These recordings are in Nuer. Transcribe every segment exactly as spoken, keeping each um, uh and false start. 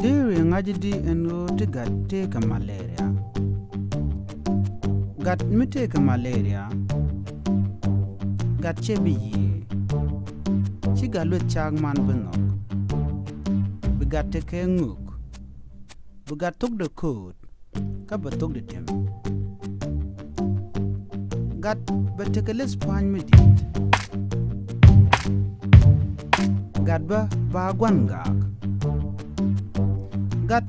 Deri ŋa̱c di ɛn ɣöö ti gat tëëkɛ malaria. Gat mi tëëkɛ malaria, gat cɛ bi yiëë. Ci gat lueth cak man bi nhɔk. Bi gat tekɛ ŋök. Bi gat thokdɛ kööt, kä bɛ thokdɛ tem. Gat bɛ tekɛ lith pua̱ny mi di̱i̱t. Gat bä ba gua̱n gaak. Gat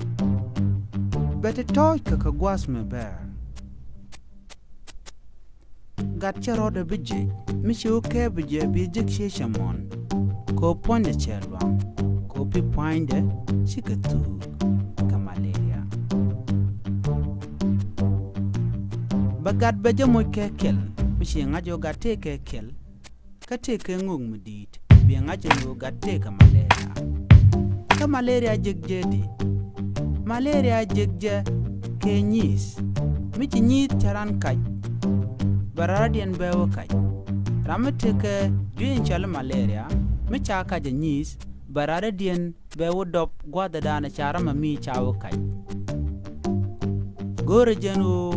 bɛ ti tɔ̱ɔ̱c kɛ kɛ gua̱a̱th mi bɛɛr. Gat cɛ rɔɔdɛ bi jiɛc, mi ci wä kɛɛp bi jɛ bi jek ciec cɛ muɔ̱n. Kɛ ɣöö puɔ̱nydɛ cɛ luaŋ, kɛ ɣöö pi pua̱nydɛ cikɛ thuuk kɛ malaria. Bɛ gat bɛ jɛ moc kɛ kɛl, mi ci ŋa̱c ɣöö gat tëëkɛ kɛl, kä tëëkɛ ŋök mi di̱i̱t, bi ŋa̱c ɛn ɣöö gat tëëkɛ malaria. Kä malaria jek jɛ di? Malaria jek jɛ kɛ nyi̱i̱th. Mi ci nyi̱i̱th cɛ ran kac, bɛ raradiɛn bɛ wä kac. Ram mi tekɛ juey in cɔal i̱ malaria, mi ca kac ɛ nyi̱i̱th, bɛ raradiɛn bɛ wä dɔp gua̱thdan ca ram ɛ mi ca wä kac. Go̱o̱rɛ jɛn ɣöö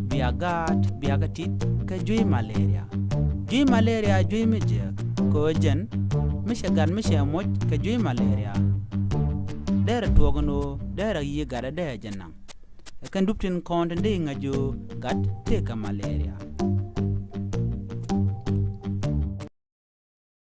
bia gaat bia kɛ tit kɛ juey malaria. Juey malaria juey mi jiääk, kɛ ɣöö jɛn mi cɛ gat mi cɛ moc kɛ juey malaria, derɛ tuɔɔk ɛn ɣöö derɛ yiëë gatdä derɛ jɛ naŋ. Ɛ kɛn dup tin kɔn tin dee ŋa̱c ɣöö gat tëëkɛ malaria.